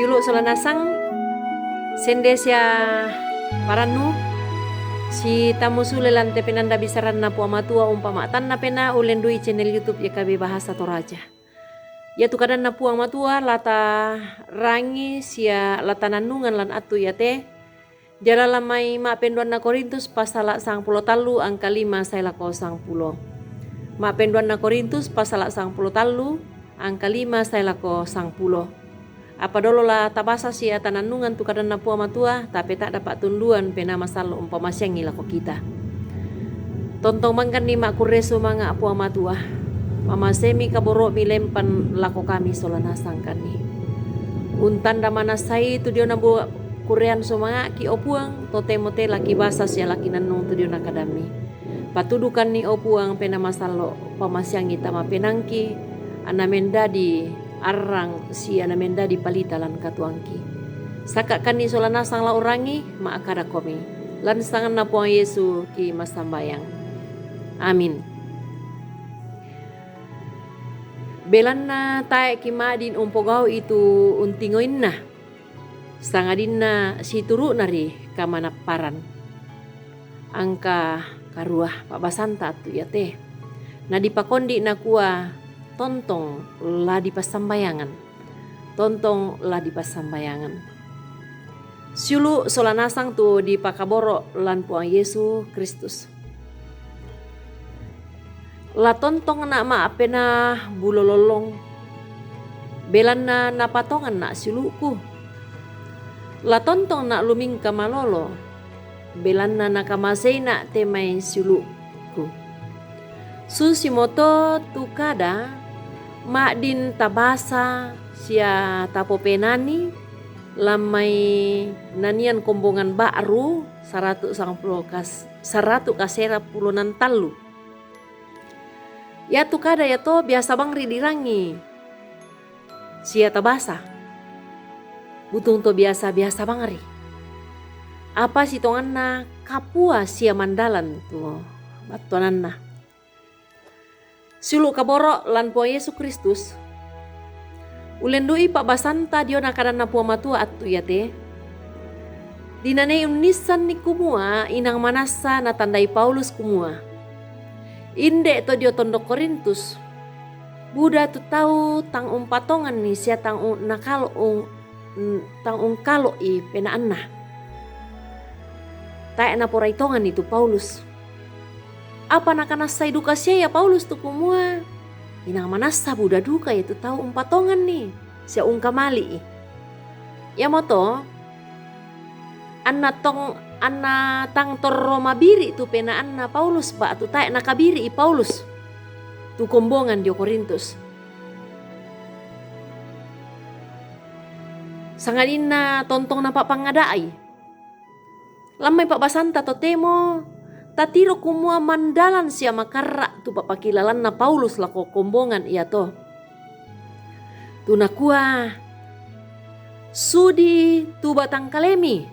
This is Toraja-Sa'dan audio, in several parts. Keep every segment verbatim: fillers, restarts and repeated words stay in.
Siulu' sola nasang, sende sia parannu, sitammu sule lan te penanda bisaranna Puang Matua umpama tanna pena ulendui channel YouTube Y K B Bahasa Toraja. Iatu kadanna Puang Matua la tarangi sia la tanannungang lan attu iate, dialalang mai Ma'penduanna Korintus pasala sangpulo tallu angka lima sae lako sangpulo. Ma'penduanna Korintus pasala sangpulo tallu angka lima sae lako sangpulo. Apa dolo la tabasa sia tanannungang tu kadanna Puang Matua, tapeta'da pa'tunduan Penaa Masallo' umpamasiangi lako kita. Tontong mangkanni ma'kurre sumanga' Puang Matua. Mamasemi kaboro'mi lempan lako kami sola nasangkanni. Untanda manassai tu diona bu-, kurrean sumanga'ki, o Puang, totemo te laki basa sia laki nannung tu diona kadammi. Patudukanni, o Puang, Penaa Masallo', pamasiangi tama penaangki, anna mendadi arrang sia na mendadi palita lan katuoangki. Saka'kanni sola nasang la urangi, ma'kadakomi. Lan sanganna Puang Yesu ki massambayang. Amin. Belanna tae' kima'din umpogau'i tu untingoinna, sangadinna situru'na ri kamanapparan. Angka karua pa'basanta attu iate. Na dipakondi' nakua, tontong la dipassambayangan. Tontong la dipassambayangan. Siulu' sola nasang tu dipakaboro' lan Puang Yesu Kristus. La tontongna' ma'penaa bulo lollong, belanna napatonganna' siulu'ku. La tontongna' lumingka malolo, belanna nakamaseina' te mai siulu'ku. Susimoto tu kada ma'din tabasa sia tapopenani lan mai nanian kombongan ba'ru saratu sangpulo kas-, saratu kasera pulo nan tallu. Iatu kada iato biasa bangri dirangi sia tabasa. Butung to biasa-biasa bangri. Apa sitonganna kapua sia mandalan tu battuananna. Siulu' kaboro' lan Puang Yesu Kristus. Ulendu'i pa'basanta diona kadanna Puang Matua attu iate. Dinanei unnissanni kumua inang manassa natandai Paulus kumua, inde' to dio tondok Korintus, buda tu tau tang umpatonganni sia tang u-, nakalo-, u-, n-, tang ungkalo'i penaanna. Tae' naporai tonganni tu Paulus. Apa nakanassai duka sia ia Paulus tu kumua, inang manassa buda duka ia tu tau umpatonganni sia ungkamali'i. Iamoto, anna tong-, anna tang torro mabiri' tu penaanna Paulus ba'tu tae' nakabiri'i Paulus tu kombongan dio Korintus. Sangadinna tontong napapangada'i. Lan mai pa'basanta totemo tatiro kumua mandalan sia makarra' tu pa'pakilalanna Paulus lako kombongan iato. Tu nakua, sudi tu batang kalemi,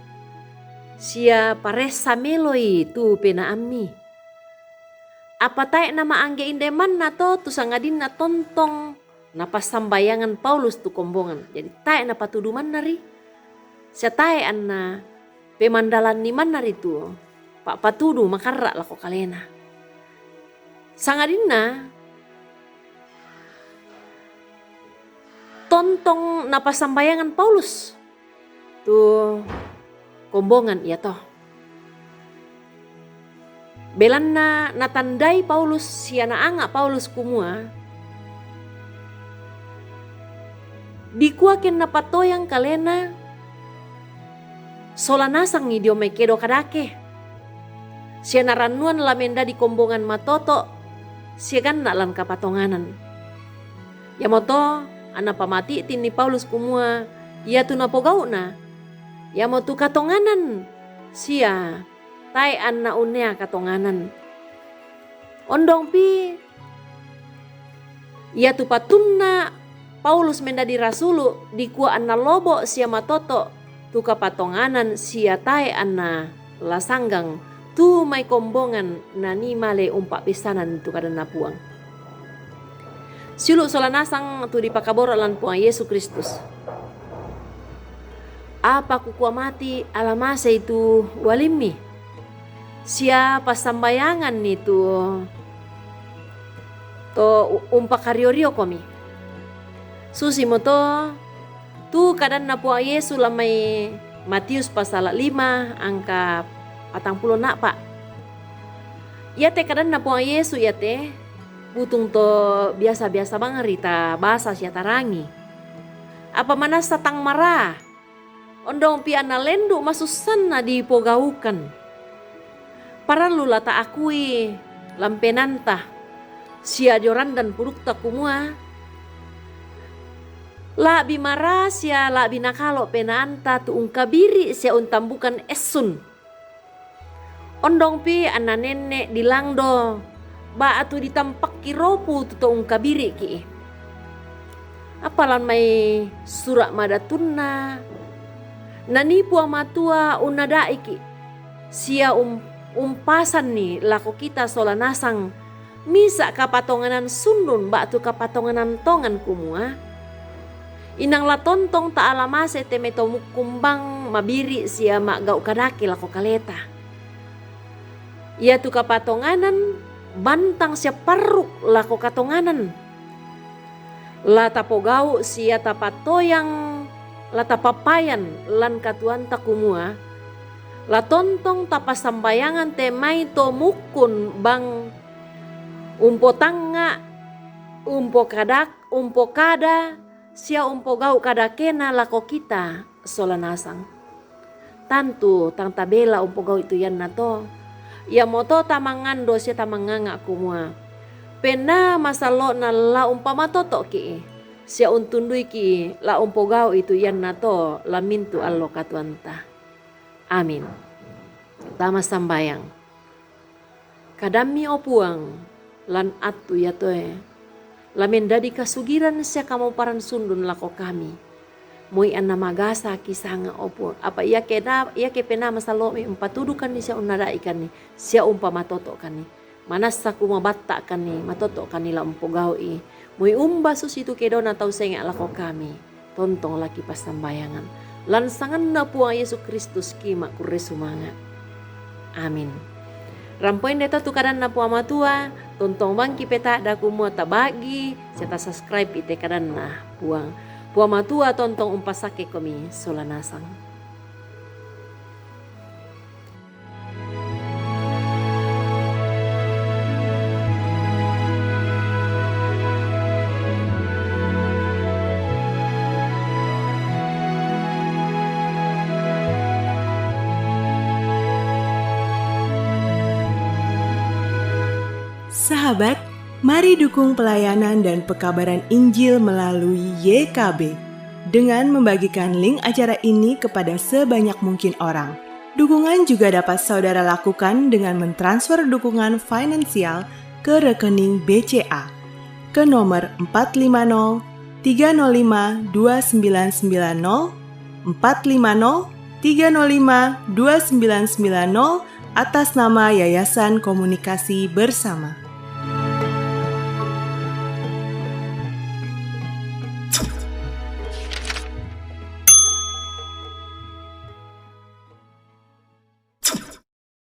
sia paressa meloi tu penaammi. Apa tae' nama'angge inde manna to tu sangadinna tontong napassambayangan Paulus tu kombongan. Jadi tae' napatudu manna ri, sia tae' anna pemandalanni manna ri tu pa'patudu makarra' lako kalena. Sangadinna tontong napassambayangan Paulus tu kombongan iato. Belanna natandai Paulus sia naanga' Paulus kumua, dikua ken napatoyang kalena sola nasangi dio mai kedo kadake, sia narannuan la mendadi kombongan matoto' sia ganna' lan kapatonganan. Iamoto anna pamati'tinni Paulus kumua, iatu napogau'na iamotu katonganan sia tae' anna unnea katonganan. Ondongpi iatu patunna Paulus mendadi rasulu', dikua anna lobo' sia matoto' tu kapatonganan sia tae' anna la sanggang tu mai kombongan nanii male umpa'bessanan tu kadanna Puang. Siulu' sola nasang tu dipakaboro' lan Puang Yesu Kristus. Apa kukuamati alamase itu walimmi? Sia passambayanganni tu to umpakario-riokomi. Susimoto tu kadanna Puang Yesu lammai Matius pasala lima angka patang pulo na'pa. Iate kadanna Puang Yesu iate butung to biasa-biasa bangri tabasa sia tarangi. Apa manassa tang mara, ondongpi anna lendu' masussanna dipogaukan. Parallu la taakui lampenanta sia dio randan pudukta kumua, la'bi mara sia la'bi nakalo' penaanta tu ungkabiri' sia untambukan essun. Ondongpi anna nenne' dilangdo ba'tu ditampakki ropu tu to ungkabiri'ki. Apa lan mai sura' madatunna nanii Puang Matua unnada'iki sia um-, umpasanni lako kita sola nasang misa' kapatonganan sundun ba'tu kapatonganan tongan kumua, inang la tontong ta'alamase te mai to mukkumbang mabiri' sia ma'gau' kadake lako kaleta. Iatu kapatonganan bantang sia parru' lako katonganan. La tapogau' sia tapatoyang, la tapapayan lan katuoanta kumua, la tontong tapassambayangan te mai to mukkun bang umpotangnga', umpokadak-, umpokada, sia umpogau' kadakena lako kita sola nasang. Tantu tang tabela umpogau'i tu iannato. Iamoto tamangando sia tamanganga' kumua, Penaa masallo'na la umpamatoto'ki sia untunduiki la umpogau'i tu iannato la mintu' allo katuoanta. Amin. Tama sambayang. Kadammi, o Puang, lan attu iatoe, la mendadi kasugiran sia kamoparan sundun lako kami. Moi anna magasaki sanga, o Puang, apa iake na-, iake Penaa masallo'mi umpatudukanni sia unnada'ikanni sia umpamatoto'kanni. Manassa kumua batta'kanni, matoto'kanni la umpogau'i. Moi umba susitu kedona tau senga' lako kami. Tontong laki passambayangan. Lan sanganna Puang Yesu Kristus ki ma'kurre sumanga'. Amin. Rampoinde to tu kadanna Puang Matua, tontong bangki peta'da kumua tabagi, sia tasubscribe ite kadanna Puang. Puang Matua tontong umpasakkekomi sola nasang. Sahabat, mari dukung pelayanan dan pekabaran Injil melalui Y K B dengan membagikan link acara ini kepada sebanyak mungkin orang. Dukungan juga dapat saudara lakukan dengan mentransfer dukungan finansial ke rekening B C A ke nomor empat lima nol tiga nol lima dua sembilan sembilan nol, empat lima nol tiga nol lima dua sembilan sembilan nol, atas nama Yayasan Komunikasi Bersama.